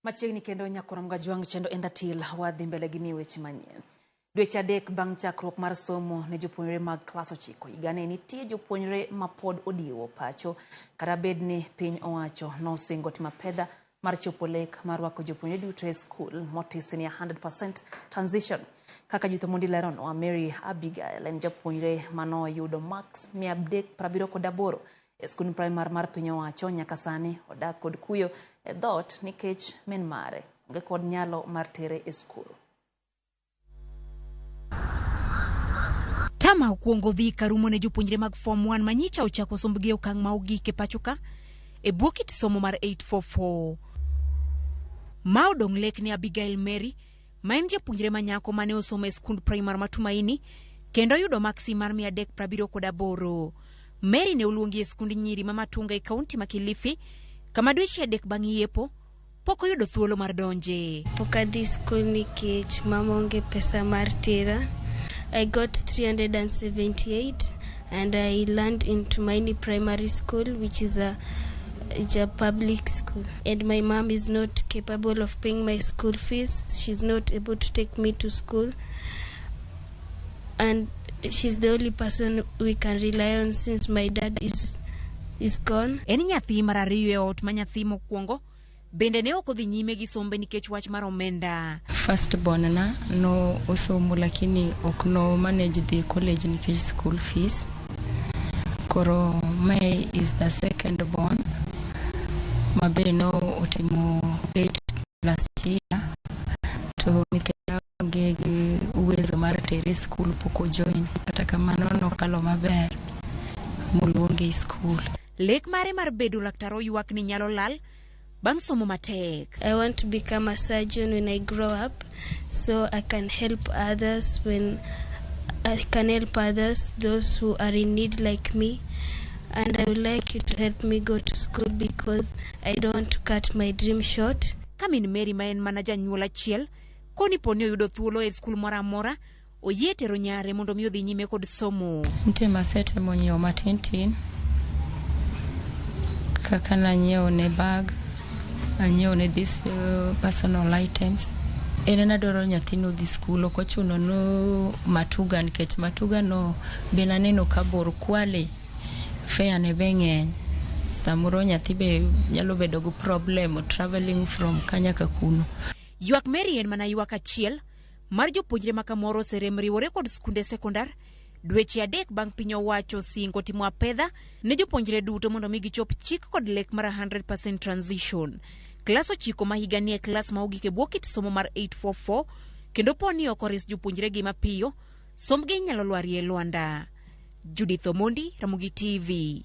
Machiegni kendo nyakorom Gajwang' chendo en datil wadhi mbele gi miyo weche manyien. Dweche 3 bang' chakruok mar somo ne jopuonjre mag klas 9 higani nitie jopuonjre ma pod odiewo pacho kata bed ni piny owacho nosingo timo apedha mar chopo lek mar rwako jopuonjre duto e skul motisi ni 100% transition. Kaka Judith Omondi leronwa, Mary Abigail en japuonjre manoyudo marks 378 e skund primar mar piny owacho. Nyaka sani odak kod kuyo e dhoot nikech min mare onge kod nyalo mar tere e skul. Tama okwongo dhi karumo ne jopuonjre mag Form 1 manyicha ochako sombgi e okang' ma ogik e pacho ka e bwo kit somo mar 844. Ma odong' lek ne Abigail Mary ma en japuonjre ma nyako mane osomo e skund primar ma Tumaini kendo oyudo maksi mar 378. Mary ne oluongi e skund nyiri ma Matunga e kaunti ma Kilifi kama dweche 3 bang' yepo pok oyudo thuolo mar donje. Pok adhi skul nikech mama onge pesa mar tera. I got 378 and I learned in Tumaini Primary School, which is a public school. And my mom is not capable of paying my school fees. She's not able to take me to school. And she's the only person we can rely on since my dad is gone. En nyathi mar 2 e ot ma nyathi mokwongo bende ne ok odhi nyime gi sombe nikech wach mar omenda. First born na no osomo lakini ok no manage dhi college nikech school fees. Koro mae is the second born ma be no otimo 8 last year to nikech aonge gi uwezo mar tere school pok ojoin. Kata kamano nokalo maber moluonge e school. Lek mare mar bedo laktar oywak ni nyalo lal bang' somo matek. I want to become a surgeon when I grow up so I can help others when I can help others, those who are in need like me. And I would like you to help me go to school because I don't want to cut my dream short. Ka min Mary ma en mana janyuol achiel, koni poni oyudo thuolo e skul moro amora, oyie tero nyare mondo mi odhi nyime kod somo. Nitie masetemo nyiewo matin tin, kaka nanyiewo ne bag, anyiewo ne this personal items. En en adwaro nyathino odhi skul, ok ochuno no Matuga nikech Matuga no be naneno ka bor Kwale, fare ne be ng'eny. Samoro nyathi be nyalo bedo gi problem traveling from ka nyaka kuno. Ywak Mary en mana ywak achiel mar jopuonjre ma kamoro oserem riwore kod skunde sekondar dweche 3 bang' piny owacho singo timo apedha ne jopuonjre duto mondo mi gichop chik kod lek mar 100% transition. Klas 9 ma higa ni e klas ma ogik e bwo kit somo mar 844 kendo po ni ok ores jopuonjre gi mapiyo, sombgi inyalo lwarie e lwanda. Judith Omondi, Ramogi TV.